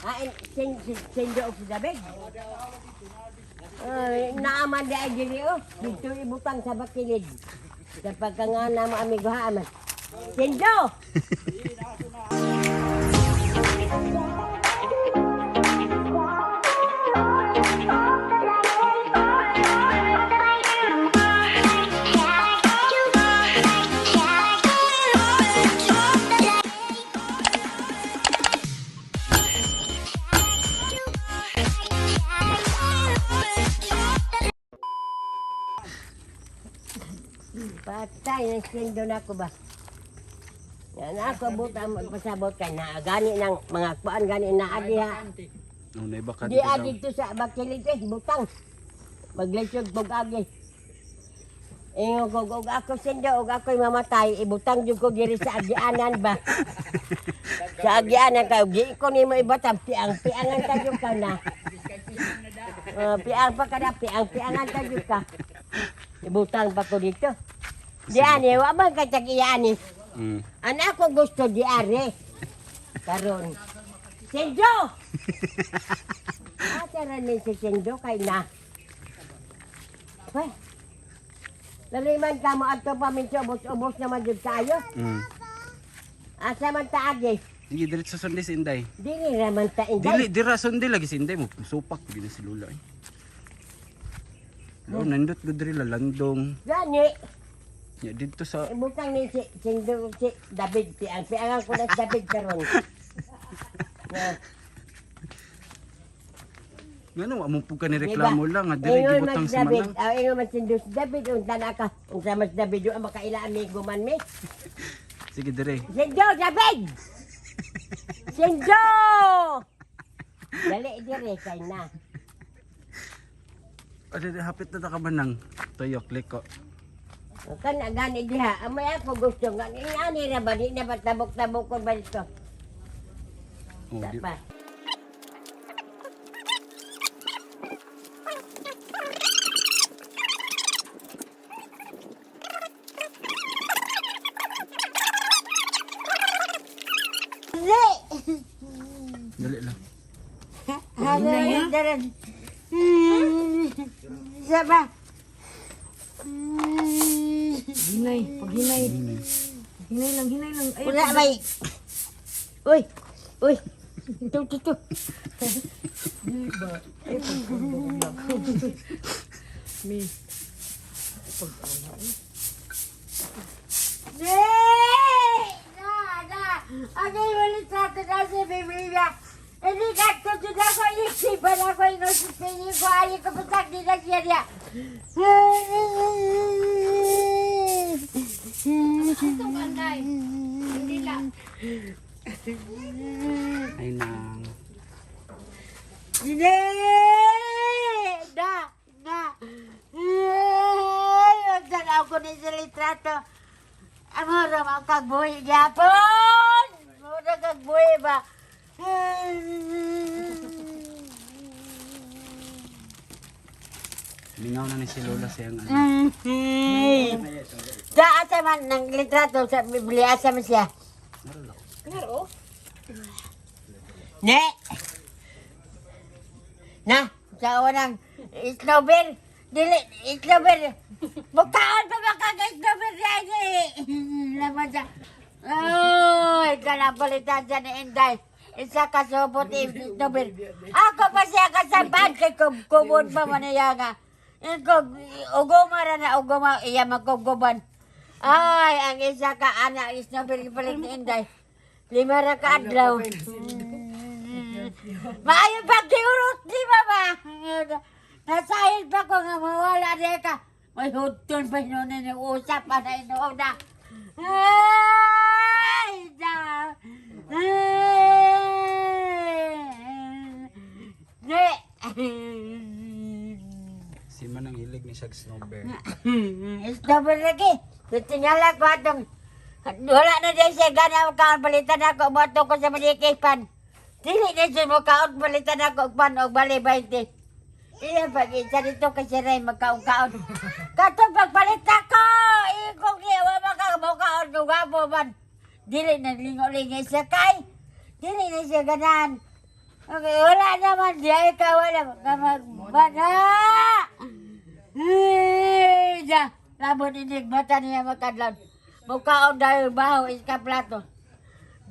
Ah, sendo og si David. Ay, naaman di ay diri oh. Dito ibutang sa bakilid. Sa pagkangana mo amigo ha aman. Sendo! Patay ng sendo na ako ba? Yan ako butang magpasabot kay na gani ng mga kuan gani na adi ha. Oh, naibaka Di dito daw. adi to sa bakilid eh butang. Maglisod kog agi. Ingon ko og ako sendo og ako'y mamatay ibutang jud ko diri sa agianan ba. Sa agianan kay og di ko nimo ibatang piang piangan ta jud ka na. Piang pa kada piang piangan ta jud ka. Ibutang pa ko dito. Di ani wa man kay tag iya ani. Anak ko gusto di are. Karon. Sendo! Asa ra ni si Sendo kay na. Hoy. Laliman ka mo adto pa minso ubos-ubos naman jud kayo. Asa man ta agi? Sige, diretso sundi si Inday. Dili ra man ta Inday. Dili, dira sundi lagi si Inday mo. Supak gid si Lula eh. Lo nandot gud diri lalandong. Gani. Ya didto sa Ibutang ni si Sendo si David piang piangan ko na si David karon. Na, ngano wa mo pud ka ni Diba? reklamo lang nga diri Ingon man gibutang si si David, Manang. ah, ingon man si David, David unta na ka. Unsa man si David, ang makaila amigo man mi. Sige dire. Sendo, David! Sendo! Dali dire kay na. Ade hapit na ta ka manang tuyok liko. Kan gani diha, amay ako gusto nga ani ra ba di na ba tabok-tabok ko ba dito. Oh, di, Pa. Dali lang. Hinay. Sama. Hinay, pag hinay. Hinay lang, hinay lang. Ay, Wala may. Uy. Uy. Ito, ito, ito. Ay, pag Mi. Na, na. Ano yung ulit sa atin na si Biblia? Hindi ka tutud ako, isipan ako, inosipin ko, ayaw ko pasak di na siya niya. Ay nang. Hindi! Na! Na! Ay, unsa na ako ni sa litrato. Ang oras ang kagbuhi gyapon! Mura kagbuhi ba? Mingaw na ni si Lola siyang ano. Sa asa man ng litrato sa Biblia, asa man siya? Claro. Ne! Na! Sa unang isnober! Dili, isnober! Mukhaan pa ba kag isnober niya? Laman siya. Oy, kalapalitan siya ni Inday. Isa ka subot isnober. Ako pa siya kasaban kay kumon pa man niya nga. Ikaw, uguma ra na uguma, iya magkuguban. Ay, ang isa ka anak isnober palit ni Inday. 5 ra ka adlaw. Maayo pag giurot di ba ba? Nasahil pa ko nga mawala di ka. May huton pa yun na usap pa na inuuna. Ay! Da! Ay! Ne! Si Manang hilig ni siya snow bear. Stubborn lagi. Tingala ko atong wala na din siya gana kaon palitan ako moto ko sa Manikipan. Dili na siya mo kaon palitan ako og pan og bali 20. Iya pag isa dito kay si Ray magkaon-kaon. Katong pagpalit ako, ikong di wa maka mo kaon og gabo man. Dili na lingo-lingo siya kay. Dili na siya ganahan. Okay, wala naman diya. Ikaw wala ka magbana. Hey, ja. Labon inig mata niya makadlaw. Mukaon dahil baho iska plato.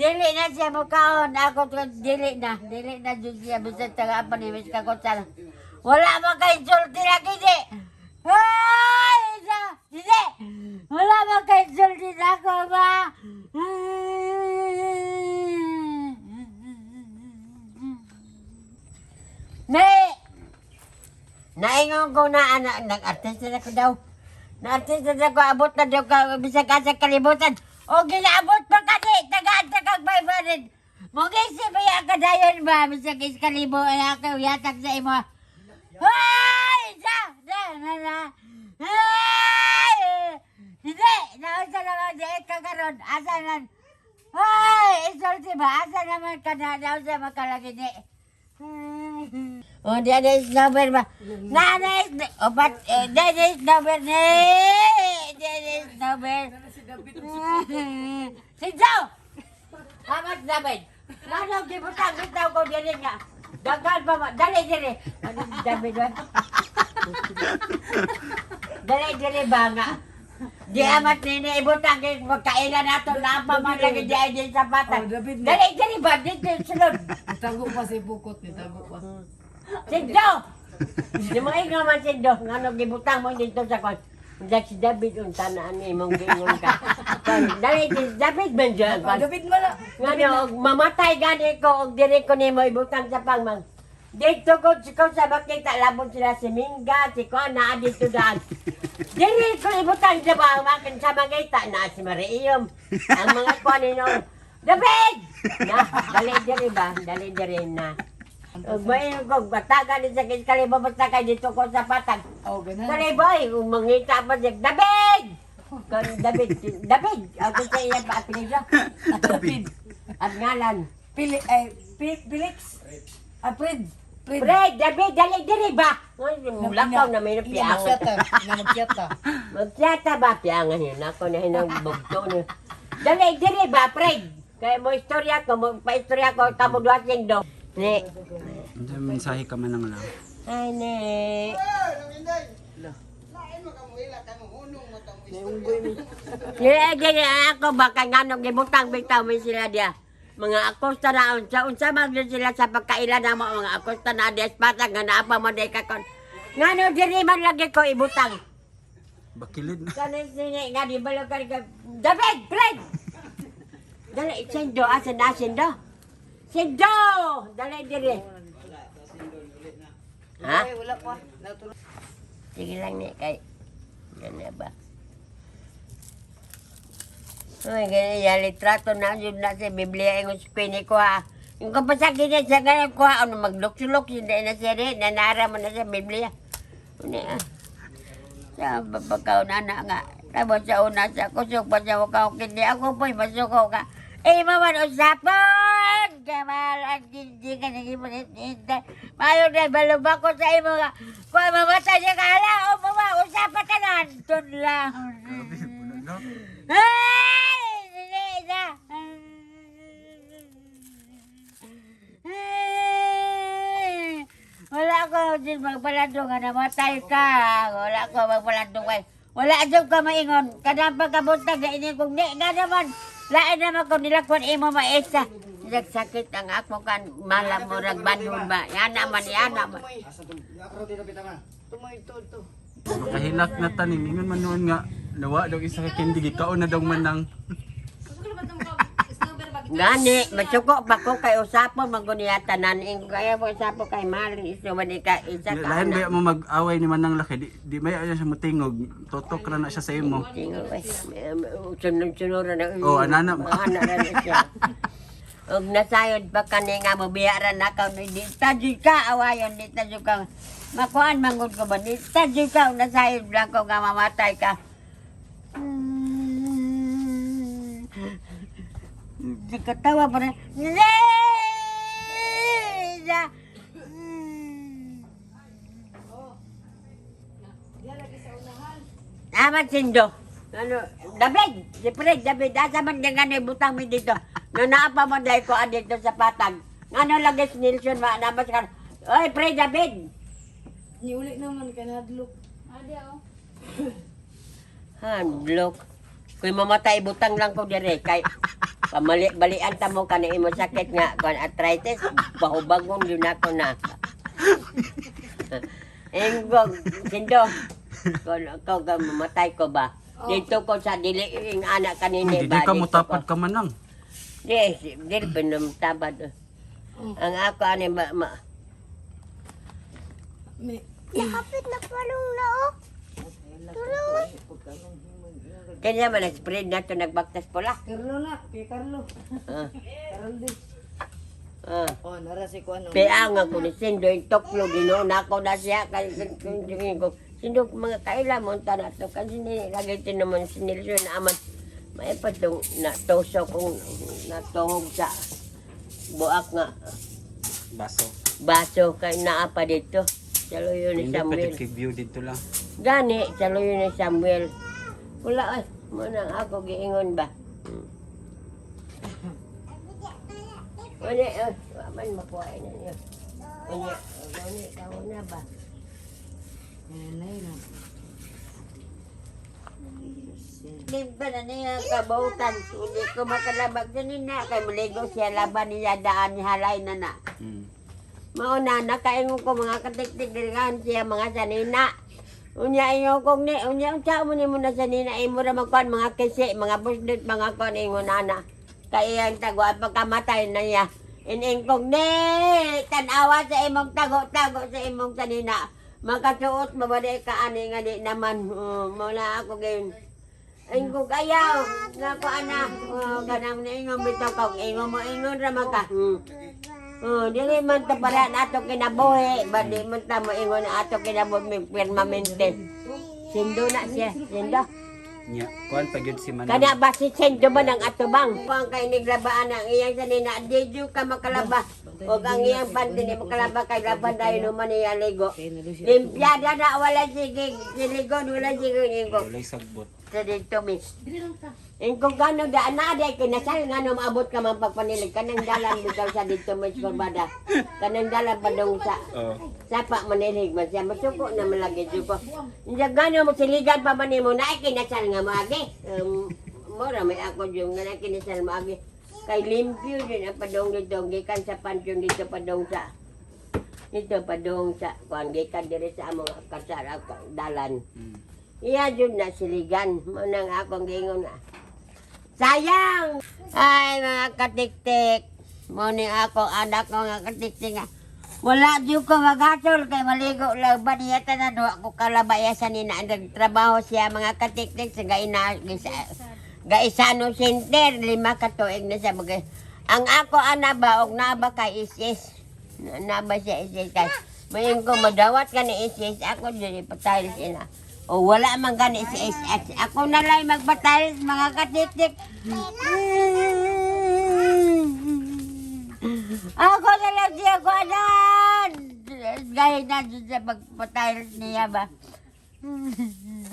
Dili na siya mukaon. Ako to dili na. Dili na jud siya. Bisag taga pa ni Miss Kakutsara. Wala man kay sulti na kini. Ay, ja. Dili. Wala man kay sulti na ako ba. Ne! Naingon ko na anak, nag-artista na ko daw. Na-artista na ko, abot na daw ka, bisag asa kalibutan. O ginaabot pa kani, tagaan sa kag 500. Mugisi ba ya ka dayon ba, bisag is kalibo, ay ako yatag sa imo. Ay! Sa! Sa! Na! Na! Ay! Hindi! Nausa naman di ka karon. Asa man? Ay! Isulti ba? Asa naman ka na? Nausa makalagi ni. Oh, di ada snowbird ba? Na na is oh, but eh, di ada snowbird ni. Di ada snowbird. Si Joe! Amat David. Nano gibutang bitaw ko diri nga. Daghan pa ma. Dali diri. Ano si David ba? Dali diri ba nga? Di amat nini ibutang kay magkailan nato na pa man lagi di ay din sa patag. Oh, David na. Dali diri ba dito sulod. Tago pa sa bukot ni tago pa. Sindo! Di mo ingon man sindo, ngano gibutang mo dito sa kwan. Unsa si David unta na ani imong giingon ka. Kwan, dali si David man dyan. Oh, David wala. Ngano og mamatay gani ko og diri ko nimo ibutang sa pangmang. Dito ko ko sa makita labon sila si Mingga, si Kuan naa dito daan. Diri ko ibutang sa ba ang akin sa makita na si Mariam. Ang mga kuan nino. David! Na, dali diri ba? Dali diri na. Ug mayon ko batagan ni sa kalibo basta kay dito ko sa patag. Oh, ganun. Dali boy, kung mangita pa siya, David! Kan David, David, ako sa iya pa apelyido. David. At ngalan. Pili ay Felix. Ah, Fred. Fred. Pre, David, dali diri ba? Mulakaw na may piangan. Magsyata, magsyata. Magsyata ba piangan yun? Ako na hinang bugto niyo. Dali diri ba, pre? Kaya mo istorya ko, mo pa-istorya ko, kamo duha sing do. Ni. Unsa mensahe ka Manang lang? Ay, ni. Dili, dili, ako ba kay nganong gibutang bitaw mi sila diya. Mga akosta na unsa unsa man gyud sila sa pagkaila na mo mga akosta na diya sa patag nga naa pa man day kakon. Ngano diri man lagi ko ibutang. Bakilid na. Kanis nini nga di balo ka ka David, Fred. Dali sendo asa na sendo. Sendo, dali diri. Ha? Wala pa. Sige lang ni kay. Yan ba? Uy, ganyan yan, litrato na yun na sa Biblia yung spini ko ha. Yung kapasakit niya sa ganyan ko ha, ano magluks-luks, hindi na siya rin, nanara mo na sa Biblia. Ano ah. Sa pagkaw na na nga. Tapos sa una sa kusog pa sa wakaw, kindi ako po'y masuko ka. Eh, maman, usapon! Kamal, ang hindi ka naging Mayo na, balubak ko sa imo nga. Kung mamatay siya ka, hala, o mama, usapan ka na. Anton lang. No? Ay! Hindi na. Wala ko din magpalandong nga namatay ka. Wala ko magpalandong ay. Wala jud ka maingon. Kanang pagkabuntag na ini kung di nga naman. Lain naman kung nilakwan imo maesa. Nagsakit ang ako kan malam mo ragbandon ba. Yana man, yana man. Tumoy to to. Makahilak na taning ingon man noon nga nawa daw isa ka candy gikaon na daw manang. Gani, masuko pa ko kay usapon maguniya tanan ing kaya mo usapo kay mahal iso man ika isa ka. Lain ba mo mag-away ni Manang laki di, di may siya motingog. Totok ra na siya sa imo. Tingo eh. Sunod-sunod na. Oh, anana. Ana na na siya. Ug nasayod pa kani nga mo biyara na ka di ta jud ka awayon di ta jud ka. Makuan mangud ko ba di ta jud ka ug nasayod lang ko nga mamatay ka. Nagkatawa pa rin. Amat sindo. Ano, David, si Fred, David, asa man nga nga butang mi dito. Nga naa pa man dahil ko dito sa patag. Ano lagi si Nilsson ma namas ka. Oy, Pre David. Niuli naman kay nahadlok. Handlok. Kuy mamatay butang lang ko dire kay pamali-balian ta mo kani imo sakit nga kon arthritis bahubagon yun ako na. Inggog sindo. Kon ako ka mamatay ko ba? Dito ko sa dili ing anak kanini Hindi ba. ka Dito mo tapad ko. ka manang. Di, di pinumtabad. Ang ako ani ma, ma May Nakapit na palong na oh. Tulungan. Kanya man spread na to nagbaktas pula. Carlo na, kay Carlo. Ah, Carlo din. ah. Oh, nara si kuano. Kaya nga ko ni Sindo yung tuklo, ginoon ako na siya. Kaya ko, Sindo, mga kaila mo, na to. Kasi ni, lagi tinaman si Nilsson na aman. May patong natuso kong natuhog sa buak nga Baso. baso kay naa pa dito. Salo yun ni Hindi pa Samuel. jud kay view dito lang. Gani, salo yun ni Samuel. Wala ay, mo nang ako giingon ba. Wala, eh, wa man makuha na niyo. Wala, wala, kaon na ba? Nanay na. Di ba na niya kabautan? Hindi ko makalabag ganina. Kay maligo siya laban niya daan halay na na. Mao na, nakaingon ko mga katiktik dirihan siya mga sanina. Unya ingon kong ni, unya unsa mo nimo na sanina imo ra magkuan mga kisi, mga busdot, mga kuan ingon ana. Kay iyang tago at pagkamatay na niya. Ining kong ni, tan-awa sa imong tago-tago sa imong sanina. Makasuot mabalik ka ani nga di naman. Mao na ako gayon. Ingon kayaw, nako ana, oh, kanang ingon bitaw ka, ingon mo ingon ra man ka. Oh, dili man ta para na ato kinabuhi, ba di man ta mo ingon na ato kinabuhi may permanente. Sindo na siya, sindo. Nya, kuan pa gyud si manang. Kana ba si sindo ba ng atubang? Kung kay niglabaan ang iyang sanina, di jud ka makalaba. O ang iyang panty ni makalaba kay laban dayon naman niya ligo. Limpiada na wala sige, siligon wala sige ingon. Walay sagbot. Sa dito miss. Ingkong gano da na day kinasal nga no maabot ka man pagpanilig kanang dalan bitaw sa dito miss Corbada. Kanang dalan padung sa Oh. sapa manilig man siya masuko na malagi ko. Hindi gano mo siligan pa man nimo na kinasal nga maagi. Mora may ako yung nga na kinasal maagi. Kay limpyo din ang padung dito gikan sa pansyon dito padung sa dito padung sa kuan gikan diri sa among kasara dalan. Iya jud na siligan. Mo nang akong giingon na. Sayang! Ay, mga katiktik. Mo ni ako, anak ko nga katiktik nga. Wala jud ko magatol kay maligo lang ba niya tanan wa ko kalabaya sa nina nagtrabaho siya mga katiktik sa gaina sa Gaisano Center 5 ka tuig na siya mag. Ang ako ana ba og naa ba kay isis na ba siya isis kay mayin ko madawat ka ni isis ako diri ipatiles ina o wala man gani si SS ako na lang magpatiles mga katiktik. Ako na lang siya kuanan gaya na dyan sa pagpatiles niya ba.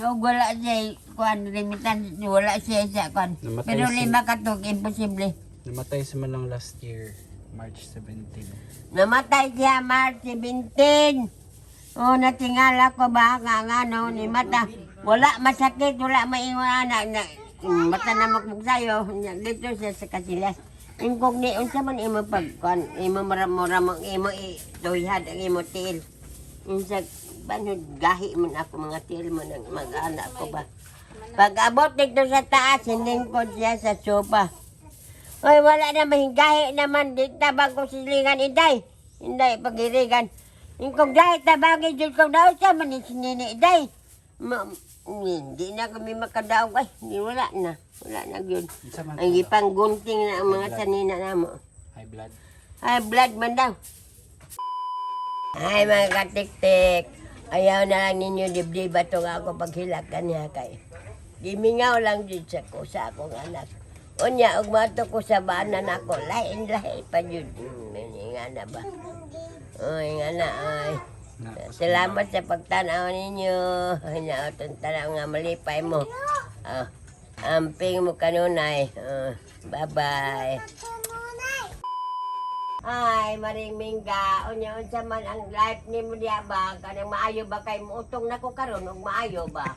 O wala siya kuan limitan wala siya sa kuan Namatay pero siya. 5 ka tuig imposible. Namatay si manang last year, March 17. Namatay siya March 17. Oh, natingala ko ba nga nga no ni mata. Wala masakit, wala maingon na, na mata na makmugsayo. Dito siya sa kasilas. Ingkog ni unsa man imo pag kuan imo mura mo imo tuyhad ang imo tiil. Unsa banhod gahi man ako mga tiil mo nang mag-anak ko ba. Pag abot dito sa taas, hiningkod siya sa sopa. Oy, wala na mahinggahi naman. Di tabang ko silingan, inday. Inday, pagirigan. Ingkong dahil tabangin dyan ko daw siya, manisinini, inday. Ma, hindi na kami makadaog. Ay, hindi, wala na. Wala na yun. Unsa man Ang gipang gunting na ang mga sanina na mo. High blood. Ay, blood man daw. Ay, mga katiktik. Ayaw na lang ninyo dibdib ato nga ako paghilak kaniya kay. Gimingaw lang jud sa ko sa akong anak. Unya, ug mato ko sa bana nako, lain lahi pa jud. Nga na ba? Oy, nga na, ay. Na, Salamat sa pagtanaw ninyo. Hinaotong tanaw nga malipay mo. Ah, amping mo kanunay. Ah, bye-bye. Ay, Maring Mingga, unya unsa man ang life nimo diya ba? Kanang maayo ba kay muutong nako karon ug maayo ba?